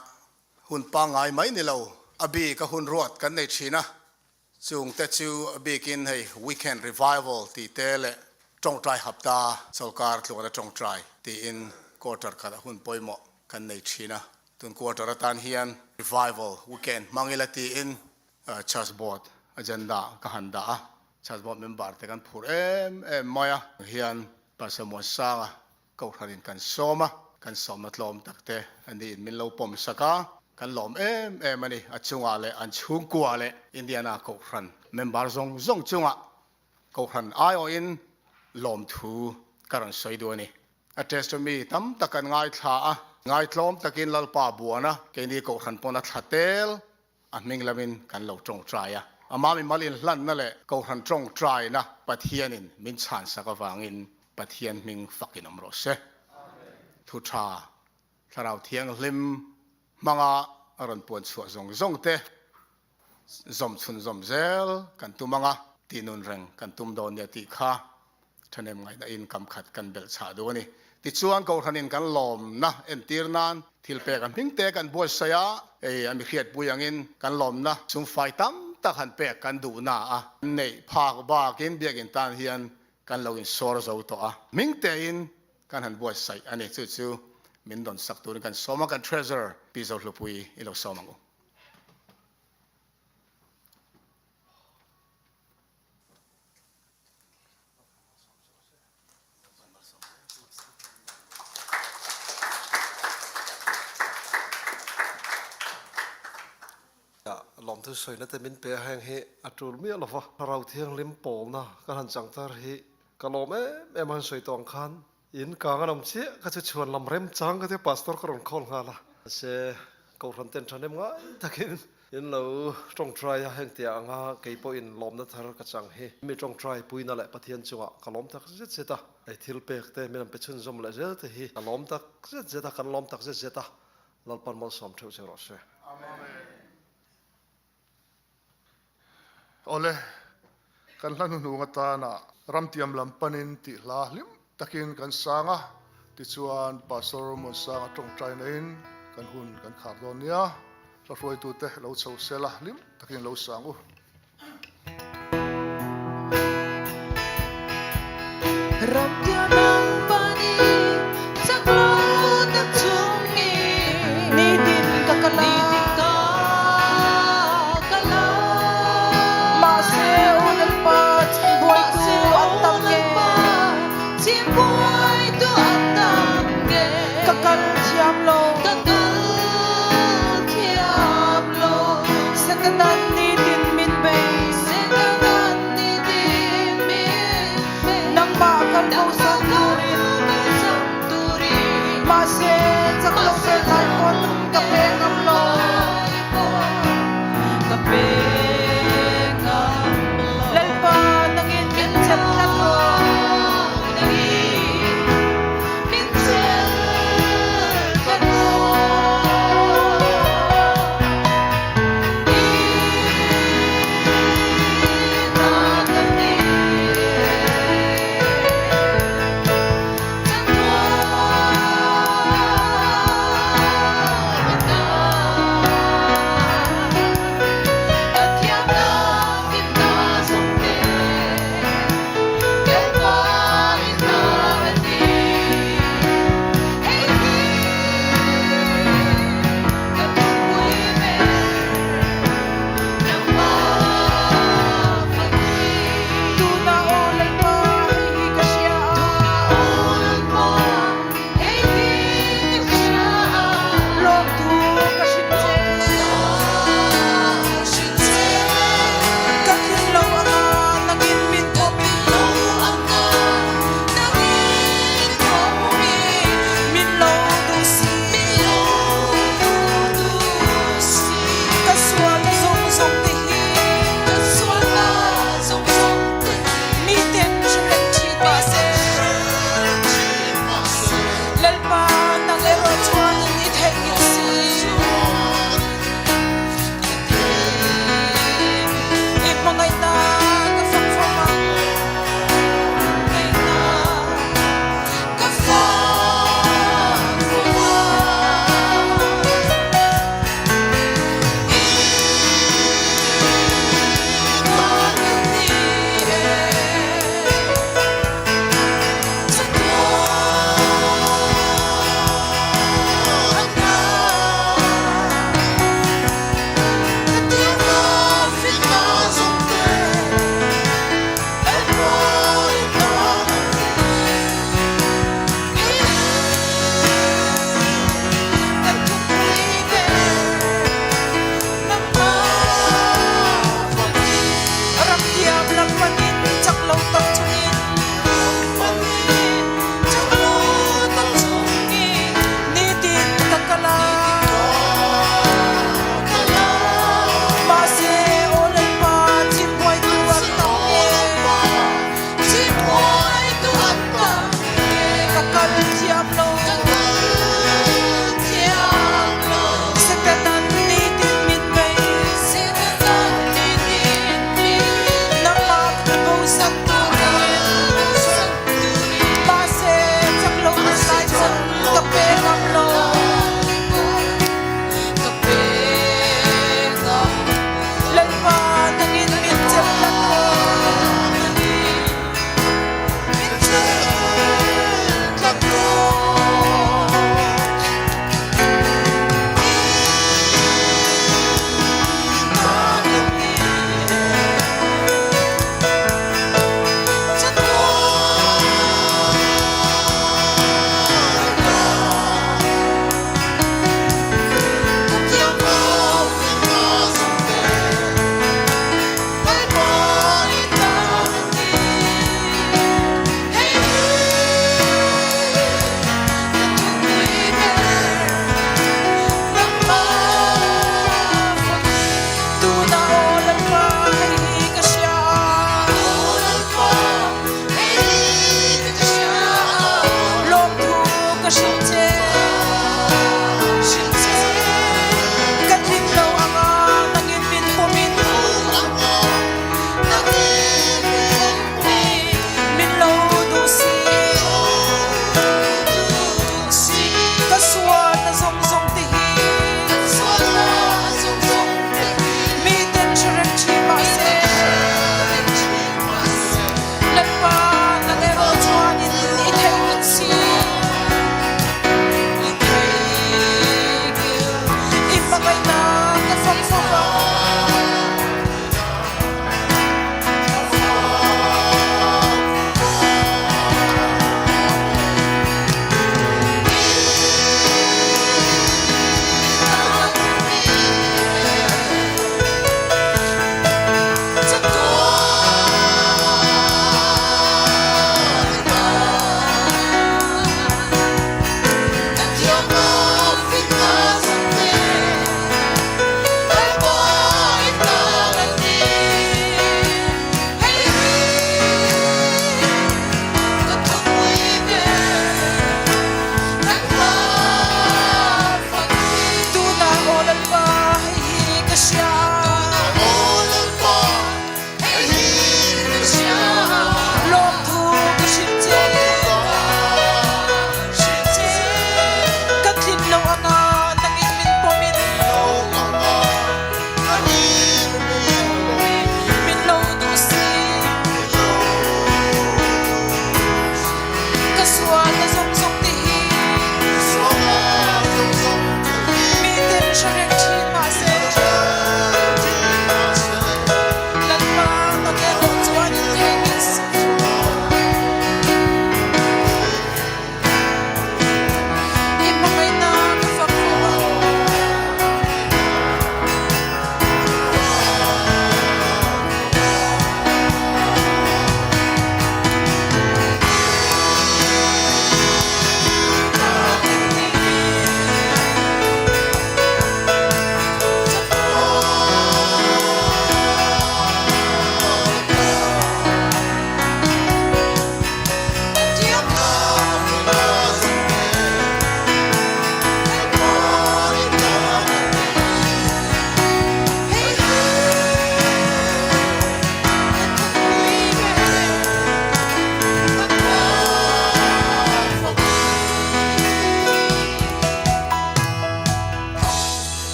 hun pangngai mai ni lo, a bik a hun ruat kan nei thin a, chungte chu a bikin hei weekend revival tih te leh tawngtai hapta sawrkar tluana tawngtai tiin quarter khat a hun pawimawh kan nei thin a. Tun quarter atan hian revival weekend hmang ila tiin Church Board agenda ka han dah a, Church Board member te kan phur em em mai a, hian Pastor Muansanga Kohhranin kan sawm a, kan sawmna tlawm tak te a niin min lo pawm sak a, kan lawm em em a ni. A chungah leh an chhungkua leh Indiana Kohhran member zawng zawng chungah Kohhran aiawhin lawmthu ka rawn sawi duh a ni. A testimony tam tak kan ngaithla a, ngaitlawm takin Lalpa buana keini Kohhran pawn a thla tel A hming lamin kan lo tawngtai a, amah mimal inhlanna leh Kohhran tawngtaina Pathianin min chhansak avangin Pathian hming fakin awm rawh se. Thu tha, Thlarau Thianghlim hmanga a rawn puan chhuah zawng zawng te zawm chhun zawm zel kan tum ang a, tih nun reng kan tum dawn nia tih kha Thahnem ngaihnahin kam khat kan belh chhah duh a ni. Tichuan, Kohhranin kan lawmna entir nan thil pek a hming te kan buatsaih a, hei a mi hriatpui angin kan lawmna sumfai tam tak han pek kan duhna a neih phak bakin biakinn tan hian kan lo insawr zo tawh a, hming tein kan han buatsaih a ni. Chu chu min dawn sak turin kan sawm a, kan Treasurer Pi Zohlupui i lo sawm ang u. Lawmthu sawina te min pe a heng hi a tul miah lova Thlarau Thianghlim pawlna ka han changtar hi ka lawm em em a han sawi tawh ang khan In kang an awm chiah ka chu chhuan lam rem chang ka tia pastor ka rawn call nghal a. Mahse Kohhran ten thahnem ngai takin in lo tawngtai a heng tia anga kei pawhin lawmna thar ka chang hi mi tawngtai puina leh Pathian chungah ka lawm tak zet zet a, hei thil pek te min an pe chhunzawm leh zel te hi ka lawm tak zet zet a, kan lawm tak zet zet a, Lalpan malsawm theuh che rawh se. Amen. Awle, kan hla hnuhnung atana ramtiam lam panin tih hla hlim takin kan sang a, tichuan Pastor Muansanga tawngtai naiin kan hun kan khar dawn nia, hla hruaitute lo chho sela hlim takin lo sang u. Ramtiam lam panin chak lo tak chungin Nitin ka kal a. Nitin ka kal a. Mahse u Lalpa chimbuaitu an tam nge. Mahse u Lalpa chimbuaitu an tam nge. Ka kal thiam lo. Ka kal thiam lo. Setanan nitin min bei. Setanan nitin min bei. Nangmah kan bosan turin. Mahse chak lo ve lai pawn ka pe ngam lo. Lalpa nangin min chelh tlat rawh.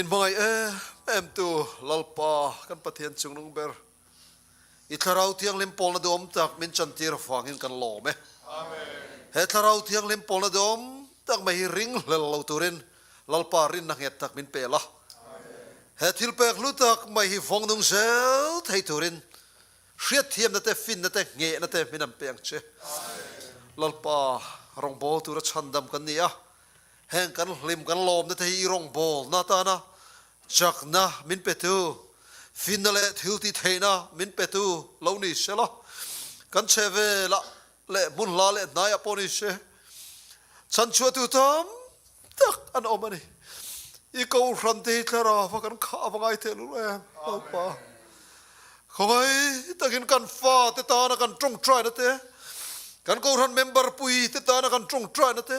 hmangaih em em tu Lalpa kan Pathian chungnung ber i Thlarau Thianghlim pawlna duhawm tak min chantir avangin kan lawm e. He Thlarau Thianghlim pawlna duhawm tak mai hi ring hlel lo turin Lalpa rinna nghet tak min pe la. He thil pek hlu tak mai hi vawng nung zel thei turin hriatthiamna te, finna te, nghehna te min an pe ang che. Lalpa rawngbâwl tura chhandam kan ni a, heng kan hlim kan lawmna te hi i rawngbâwlna atana chakna min petu, finna leh thil tih theihna min petu lo ni se la, kan chhe velah leh hmun hla leh hnaiah pawh ni se, chhanchhuahtu tam tak an awm a ni. I kohhran te hi thlarau a kan khah ava ngai thei lul em Lalpa. Khawngaih takin kan fa te tana kan tawngtaina te, kan kohhran member pui te tana kan tawngtaina te,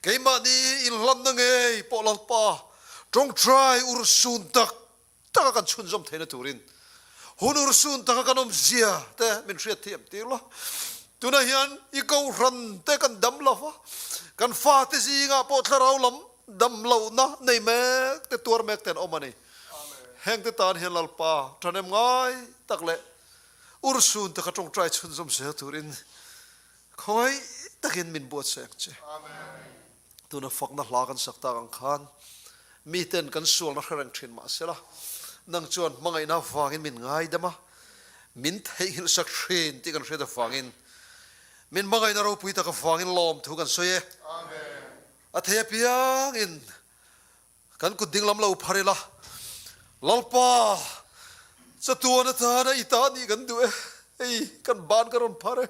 keimahni inhlanna ngei pawh Lalpa tawngtai urhsun tak taka kan chhunzawm theihna turin hun urhsun taka kan awmzia te min hriat thiam tir lo. Tunah hian i kohhran te kan dam lo va, kan fate zingah pawh thlarau lam dam lohna nei mek te tuar mek te an awm a ni. Heng te tan hian Lalpa thahnem ngai tak leh urhsun taka tawngtai chhunzawm zel turin khawngaih takin min buatsaih ang che. Tuna fakna hla kan sak tak ang khan miten kan sualna hre reng thin mah sela, nang chuan hmangaihna avangin min ngaidam a, min theihnghilh sak thin tih kan hriat avangin min hmangaihna ropui tak avangin lawmthu kan sawi e. A thei apiangin kan kut ding lam lo phar ila, Lalpa, chatuan atana i ta nih kan duh e, hei kan ban ka rawn phar e.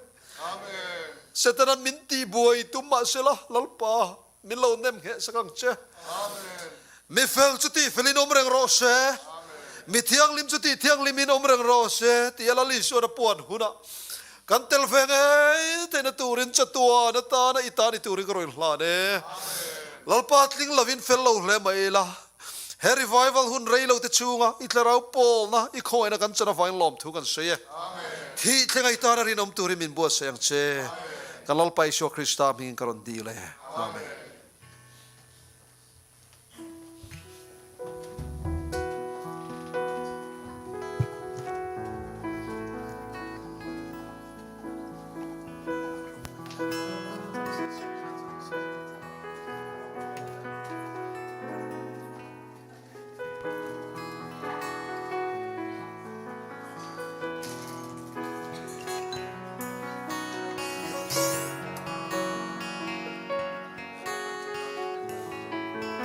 Setana'n min tihbuai tum mah sela, Lalpa, min lo nem ngheh sak ang che. Mi fel chu tihfelin awm reng rawh se, mi thianghlim chu tihthianghlimin awm reng rawh se, tia Lal Isuan a puan hunah kan tel ve ngei theihna turin chatuan atana i ta ni turin ka rawn inhlan e. Lalpa tling lovin fel lo hle mai ila, he revival hun rei lo te chhunga i tlarau pawlna i khawngaihna kan chan avangin lawmthu kan sawi e. Thih thlenga i tana rinawm turin min buatsaih ang che. Kan Lalpa Isua Krista hmingin ka rawn dil e. Amen.